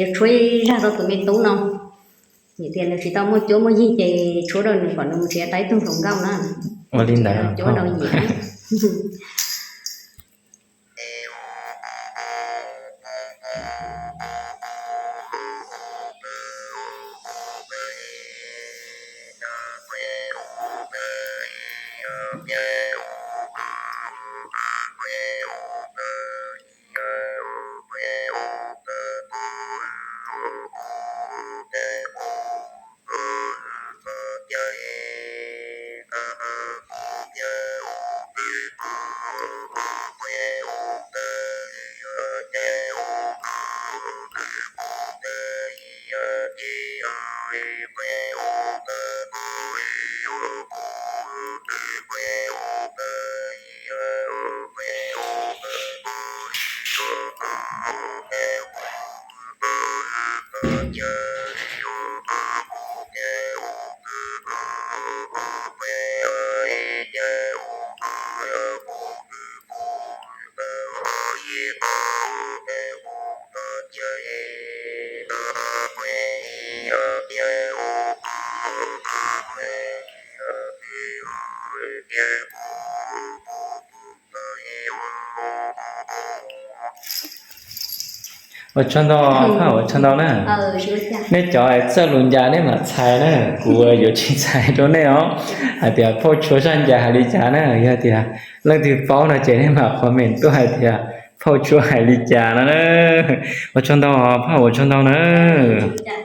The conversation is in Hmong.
Yuav tshuab ib zaj rau tus me tub no, vim tias nws tsis tau muaj cuab muaj yig ces tshuab rau nws kom nws mus nrhiav tau ib tug hluas nkauj na. Ua li ntawd, cuab rau yim. Ua tsaug ntau, phauj, ua tsaug ntau na. Nej cov txawj lus ncas nej mam txhais na, kuv yuav tsis txhais rau nej os. Hais tias phauj Tshua zaj ncas hais li cas na, yog tias leej twg paub no ces nej mam comment tuaj hais tias phauj Tshua hais li cas no na. Ua tsaug ntau, phauj, ua tsaug ntau na.